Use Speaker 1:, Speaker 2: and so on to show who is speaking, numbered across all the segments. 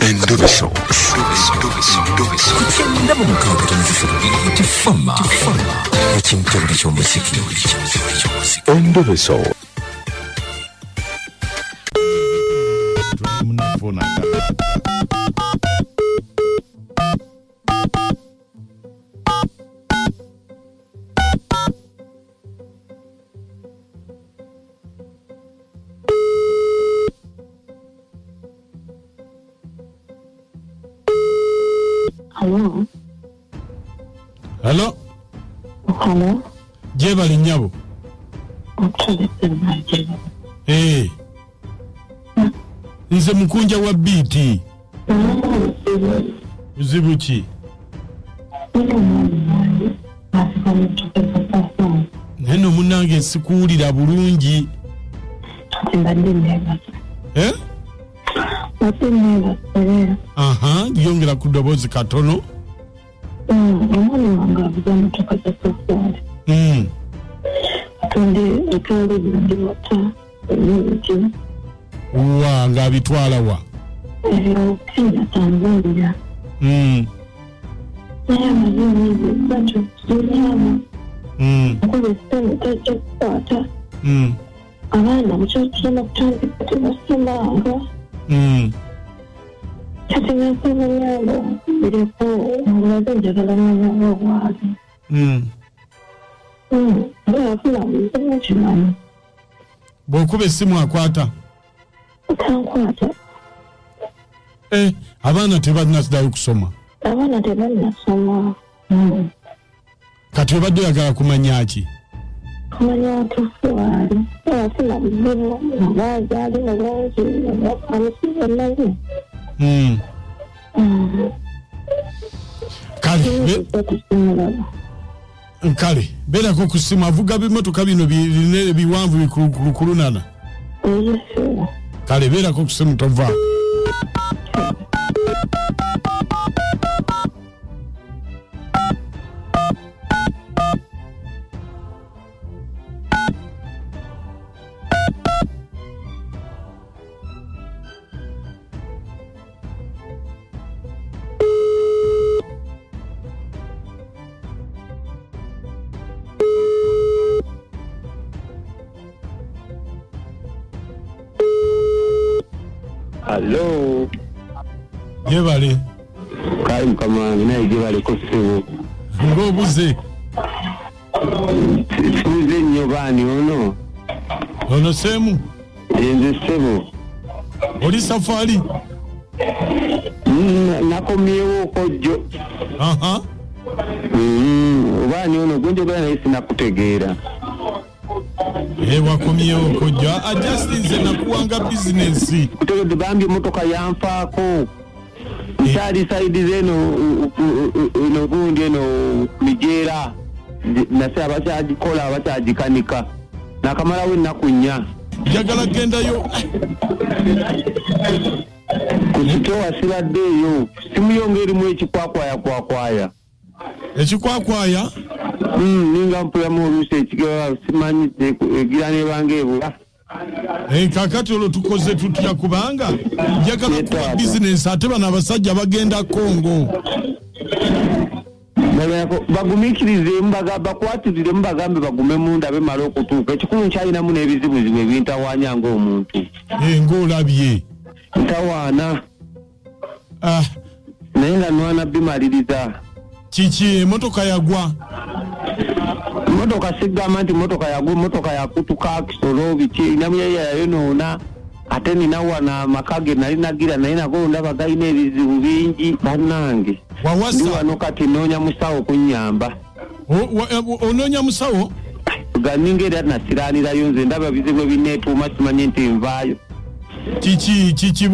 Speaker 1: Endobeso.
Speaker 2: Ku kyenda mu mukaaga tono 3 Tifama ekintobole ky'omuziki.
Speaker 1: Endobeso.
Speaker 3: Hello.
Speaker 4: Halo,
Speaker 3: Hello.
Speaker 4: gyebale nnyabo.
Speaker 3: Otulese bajje.
Speaker 4: Eh. Nze mukunja wa biiti. Buzibu ki? Naye nno munnange sikuwulira bulungi.
Speaker 3: Mbadde neebase.
Speaker 4: Eh?
Speaker 3: Mbadde neebase.
Speaker 4: Aha, yongera ku ddoboozi katono.
Speaker 3: Omwami wange avuga motoka za safaari. Atunda ebindi mata ebingi.
Speaker 4: Wa ng'abitwala wa?
Speaker 3: Ebyo Kenya, Tanzania. Naye amaze emyezi 3 simulaba. Nkuba essimu tajja kukwata. Abaana mukyakisoma kutandika tebasomanga. Kati nsaba nnyamba bireko omulaze njagala manya obwali. Nga afuna buzibu kimanyi.
Speaker 4: Bw'okuba essimu akwata?
Speaker 3: Tankwata.
Speaker 4: Eh, abaana tebannaddayo kusoma?
Speaker 3: Abaana tebannasoma.
Speaker 4: Kati obadde oyagala kumanya ki?
Speaker 3: Kumanya ntuufu waali. Afuna buzibu oba ali mulungi oba amusibe naye.
Speaker 4: Kale,
Speaker 3: Simulaba.
Speaker 4: Kale, beerako ku ssimu avuga bimotoka bino binene biwanvu bikulukulunana.
Speaker 3: Eyeseera.
Speaker 4: Kale beerako ku ssimu tovaako.
Speaker 5: Hallo.
Speaker 4: Yebale.
Speaker 5: Kale mukama wange naye gyebaleko ssebo.
Speaker 4: Ng'obuze.
Speaker 5: Sibuze nnyo baani ono?
Speaker 4: Ono seemu.
Speaker 5: Nze ssebo.
Speaker 4: Oli safaari?
Speaker 5: Nakomyewo kojjo.
Speaker 4: Aha.
Speaker 5: Oba ani ono gwe njogera naye sinakutegeera.
Speaker 4: Eh, wakomyewo kojjo. Just nze nakuwanga bizinensi.
Speaker 5: Kutegedde bambi emmotoka yanfaako. Nkyali sayidi z'eno eno gundi eno mijeera. Nase abakyagikola abakyagikanika. Nakamalawo ennaku 4.
Speaker 4: Njagala gendayo.
Speaker 5: Ku sitowa sibaddeeyo. Simu yo ng'erimu ekikwakwayakwaya.
Speaker 4: Ekikwakwaya?
Speaker 5: Ninga mpulamu oluusi ekigaba simanyi egira nebanga ebula.
Speaker 4: Kaakati olwo tukoze tutya kubanga njagala kuba bizinensi ate bano abasajja bagenda Congo.
Speaker 5: Bagumiikirizeemu bakwatiriremu bagambe bagume munda bemala okutuuka. Ekikulu nkyalinamu n'ebizibuzibu ebintawaanya ng'omuntu.
Speaker 4: Ng'olabye.
Speaker 5: Ntawaana. Naye nga nwana bimaliriza.
Speaker 4: Kiki emmotoka yagwa?
Speaker 5: Emmotoka sigamba nti emmotoka yagwa, emmotoka yakutuka kisolo biki namuyeya yayonoona. Ate nina wano amaka ge nali nagira naye nago ndaba galina ebizibu bingi bannange.
Speaker 4: Wawasa?
Speaker 5: Ndi wano kati nnoonya musawo kunnyamba.
Speaker 4: Onoonya musawo?
Speaker 5: Ganinga era nasiraanirayo nze ndaba ebizibu ebinneetuuma simanyi nti nvaayo.
Speaker 4: Kiki, kiki,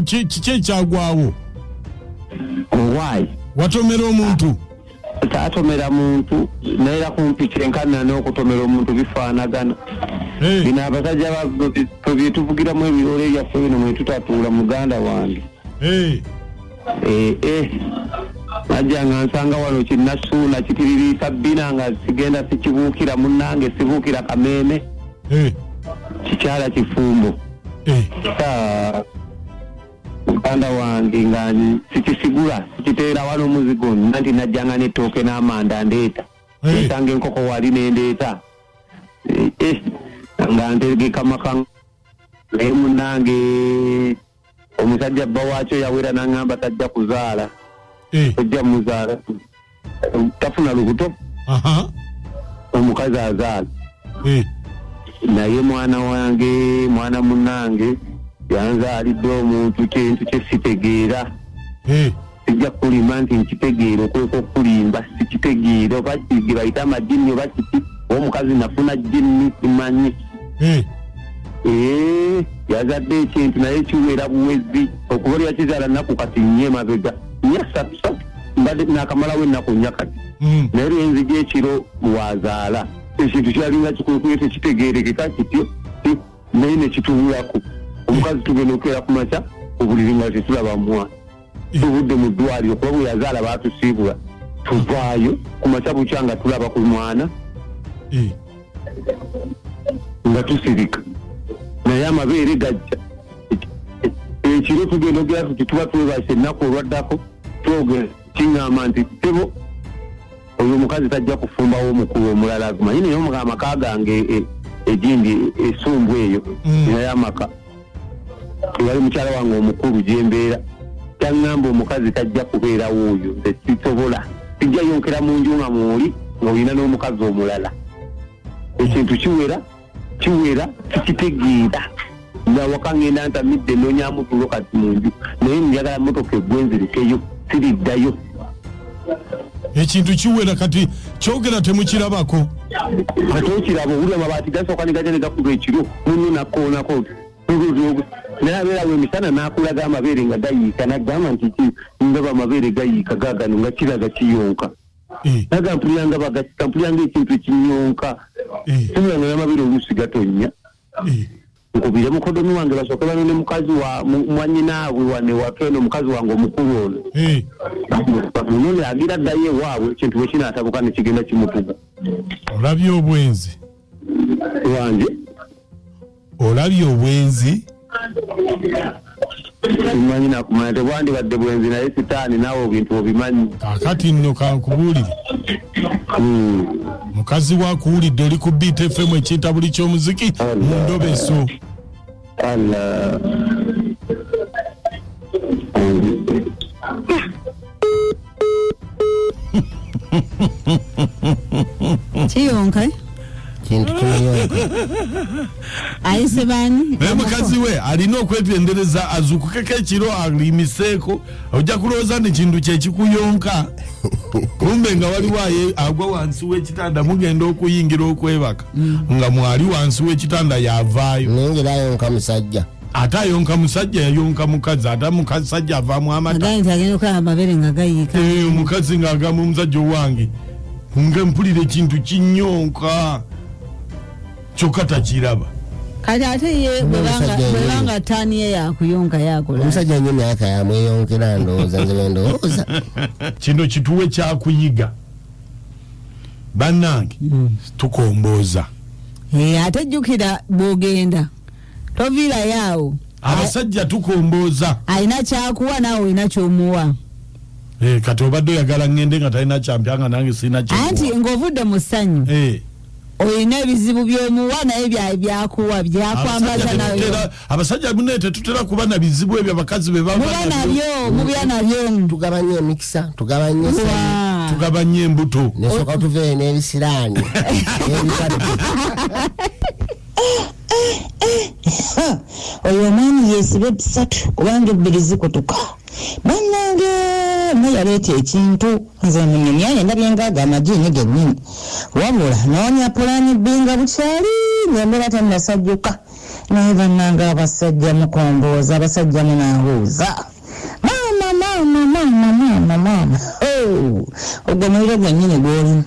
Speaker 4: kiki ekyagwawo?
Speaker 5: Owaayi.
Speaker 4: Watomera omuntu?
Speaker 5: Saatomera muntu, naye era kumpi kyenkana n'okutomera omuntu bifaanagana. Bino abasajja bye tuvugiramu ebirole byaffe bino mwe tutatuula muganda wange. Najja nga nsanga wano kinnasuuna kitiririisa bbina nga sigenda sikibuukira munnange, sibuukira kameeme. Kikyala kifumbo. Muganda wange nga sikisigula, sikiteera wano omuzigo nti najjanga n'ettooke n'amanda ndeeta. Nsanga enkoko wali nendeeta, nga ntegeka maka. Naye munange, omusajja bba waakyo yawera n'aŋŋamba tajja kuzaala. Tojja muzaala, tafuna lubuto. Omukazi azaala. Naye mwana wange, mwana munange yanzaalidde omuntu, kintu kye sitegeera. Sijja kulimba nti nkitegeera, okweka okulimba sikitegeera, oba ge bayita amajinni oba kiki, oba omukazi nafuna jinni, simanyi. Ee, yazadde ekintu naye kiwera buwezi okuba lyakizaala nnaku kati nnya emabega, nnya, ssatu, ssatu, mbadde nakamalawo ennaku 4 kati. Naye lwenzija ekiro wazaala ekintu kyalinga kikulukuye, tekitegeerekeka kityo, naye nekitubulako. Omukazi tugenda okukeera ku makya, obuliri nga tetulaba mwana. Tuvudde mu ddwaliro, kuba bwe yazaala baatusiibula, tuvaayo ku makya bukya nga tulaba ku mwana nga tusirika, naye amabeere gajja. Ekiro tugenda ogera tuti tuba twebase, ennaku olwaddako twogera, kiŋŋamba nti tebo oyo omukazi tajja kufumbawo omukulu omulala. Manyi naye amaka gange egindi esumbu eyo naye amaka ewali mukyala wange omukulu gyembeera, kyaŋŋamba omukazi tajja kubeerawo oyo, nze sisobola, sijja yonkera mu nju nga mwoli nga olina n'omukazi omulala. Ekintu kiwera kiwera, sikitegeera. Nawaka ngenda ntamidde, noonyamu tulo kati mu nju, naye njagala motoka eggwe nzirukeyo, siriddayo.
Speaker 4: Ekintu kiwera kati kyogera temukirabako.
Speaker 5: Ate okiraba, owulira amabaati gasooka ne gajja ne gakuba ekiro, munno nakkoonako, naye abeerawo emisana n'akulaga amabeere nga gayiika, nagamba nti ndaba amabeere gayiika gagano nga kiraga kiyonka. Naga mpulira nga bagasika, mpulira nga ekintu ekinyonka, mpulira nga n'amabeere oluusi gatonnya. Nkubire mukodomi wange basooke banone mukazi wa mwanyinaabwe wane wake eno, omukazi wange omukulu ono bamunone, agira ddayo ewaabwe ekintu bwe kinaatabuka ne kigenda kimutuga.
Speaker 4: Olabye obwenzi?
Speaker 5: Wange?
Speaker 4: Olabye obwenzi?
Speaker 5: Simanyi nakumanya, tebwandibadde bwenzi, naye sitaani naawe ebintu obimanyi.
Speaker 4: Kakati nno kankubuulire. Mukazi wa akuwulidde, oli ku Beat FM, ekintabuli ky'omuziki mu ndobeso.
Speaker 5: Allah.
Speaker 6: Kiyonka, eh?
Speaker 7: Kintu kimuyonka.
Speaker 6: Ayise baani?
Speaker 4: Naye mukazi we alina okwetendereza, azuukukeko ekiro alimiseeko, ojja kulowooza nti kintu kyekikuyonka, kumbe nga waliwo agwa wansi w'ekitanda. Mugenda okuyingira okwebaka nga mwali wansi w'ekitanda yavaayo.
Speaker 7: Naye ngera ayonka musajja.
Speaker 4: Ate ayonka musajja, yayonka mukazi, ate musajja avaamu amata.
Speaker 6: Agambye nti agenda okulaba amabeere nga gayiika.
Speaker 4: Eh, omukazi ng'agamba omusajja owange nga mpulira ekintu kinyonka, kyokka takiraba.
Speaker 6: Kati ate ye
Speaker 7: Omusajja yennyini.
Speaker 6: bwebanga taani ye yakuyonka, yakola?
Speaker 7: Omusajja nyo emyaka yamweyonkera, ndowooza nze bwe ndowooza.
Speaker 4: Kino kituwe kyakuyiga bannange, tukombooza.
Speaker 6: Eh, ate jjukira bw'ogenda toviirayo awo.
Speaker 4: Abasajja tukombooza.
Speaker 6: Alina kyakuwa, naawe olina kyomuwa.
Speaker 4: Eh, kati obadde oyagala ŋŋende nga talina kyampya, nga nange sirina
Speaker 6: Anti
Speaker 4: kyemuwa.
Speaker 6: ng'ovudde mu ssanyu, olina ebizibu by'omuwa, naye byakuwa byakwambaza.
Speaker 4: Abasajja
Speaker 6: Nawe
Speaker 4: abasajja mune tetutera kuba na bizibu ebyo abakazi be baba
Speaker 6: muba nabyo, mubya nabyo.
Speaker 7: Tugabanye emikisa, tugabanye essanyu.
Speaker 6: Wa.
Speaker 4: Tugabanye embuto.
Speaker 7: Nesooka tuveeyo n'ebisiraani n'ebikadde.
Speaker 8: Oyo omwami yeesibe bisatu kubanga ebbiri zikutuka. Bannange, mwe yaleeta ekintu, nze munyumyaye ndabye ngaago amajiini gennyini. Wabula noonya pulaani B nga bukyali, ng'embeera tannasajjuka. Naye bannange, abasajja mukombooza, abasajja munanguuza. Maama, maama, maama, maama, maama. Oh, ogwo muliro gwennyini gw'olimu,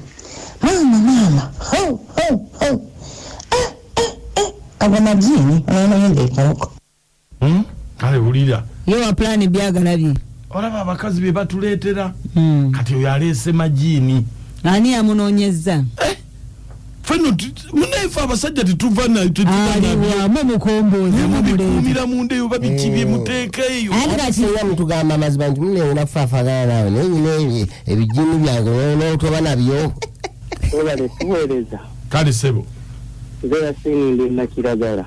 Speaker 8: maama, maama. Ho, ho, ho. Eh, eh, eh. Ago majiini onamanyi ekaboko.
Speaker 4: Kale wulira.
Speaker 6: Ye wa pulaani byagalabye.
Speaker 4: Olaba abakazi be batuleetera. Kati oyo aleese majiini.
Speaker 6: Ani yamunoonyezza?
Speaker 4: Fenno munaife abasajja tetuva na- tetuva nabyo.
Speaker 9: Aliwamu mukombozi.
Speaker 4: Naye mubikuumira munda eyo, babiki bye muteeka eyo.
Speaker 9: Ate kati
Speaker 7: Singa mutugamba amazima nti muneewo nakufaafagana naawe, naye nyina ebijini byange n'otoba nabyo.
Speaker 5: Webale tuweereza.
Speaker 4: Kale sebo.
Speaker 5: Nze Yasini, ndi Nakiragala.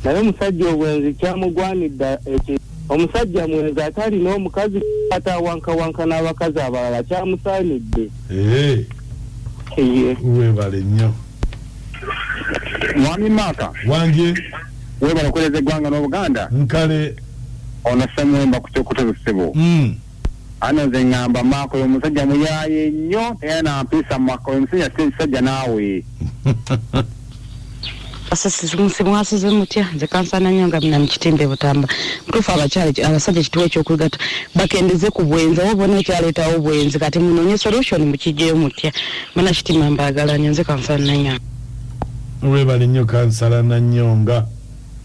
Speaker 5: Naye omusajja obwenzi kyamugwanidde eki. Omusajja mwenzi ate alina omukazi, ate awankawanka n'abakazi abalala, kyamusaanidde.
Speaker 4: Eh,
Speaker 5: Ye.
Speaker 4: Webale nnyo.
Speaker 5: Mwami Maaka.
Speaker 4: Wange.
Speaker 5: Webale okuweereza eggwanga n'Obuganda.
Speaker 4: Nkale.
Speaker 5: Ono Ssemwemba ku kyokutezo, ssebo. Ano nze ŋŋamba Maaka oyo omusajja muyaaye nnyo, teyana mpiisa. Maaka oyo omusajja si ekisajja naawe.
Speaker 10: Asasi mwasize mutya? Nze kansana nnyo nga mina mukitimba ebutamba mutuufu. Abakyala, abasajja kituwa ekyokugatta, bakendeze ku bwenzi oba bona ekyaleetawo obwenzi. Kati munoonye solution, mukijjeyo mutya? Mana kitima mbaagala nnyo. Nze kansana nnyo.
Speaker 4: Webale nnyo, kansala Nanyonga.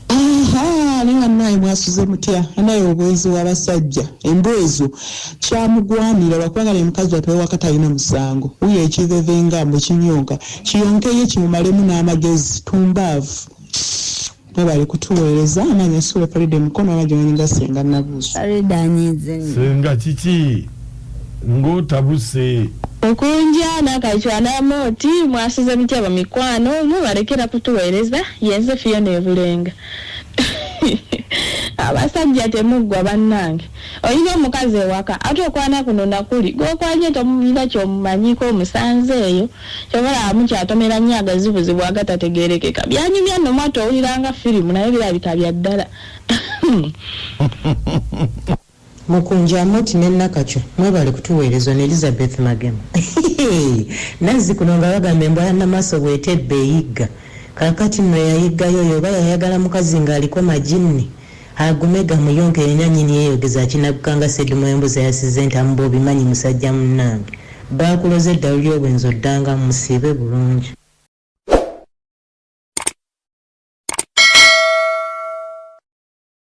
Speaker 11: Aha, naye bannaye mwasuze mutya? Naye obwenzi w'abasajja, embwa ezo, kyamugwanira lwakubanga naye mukazi watwe waka talina musango. Wuyo ekivevenga mbu kinyonka kiyonkeyo kimumalemu n'amagezi tumbaavu. Mwebale kutuweereza. Amaanyi asuula Farida emikono amajoninga Senga Nabuuso.
Speaker 6: Farida anyiize nnyo.
Speaker 4: Senga, kiki ng'otabuse?
Speaker 3: Okunja nakacwanamu oti mwasize mutya bamikwano? Mubalekera kutuweereza. Yenze Fiona Ebulenga. Abasajja temuggwa bannange. Olina omukazi ewaka, ate okwana kuno nakuli gwokwanye tomuyina kyomumanyiko, omusanze eyo kyobalaba mukyatomera nnyo agazibuzibu agatategerekeka. Byanyumya nno mwata owuliranga firimu, naye birabika bya ddala.
Speaker 8: Mukunja, Amoti ne Nakacwa, mwebale kutuweereza. Ne Elizabeth Magema nazzi kuno nga bagamba embwa ya Namaaso bwetebba eyigga. Kakati nno yayiggayo oyo oba yayagala mukazi ng'aliko majinni, agume gamuyonke yenya nyini yeeyogeza akinagukanga seddumu embuzi yasize ntamuba. Obimanyi musajja munnange, baakuloza eddalu ly'obwenzi oddanga musiibe bulungi.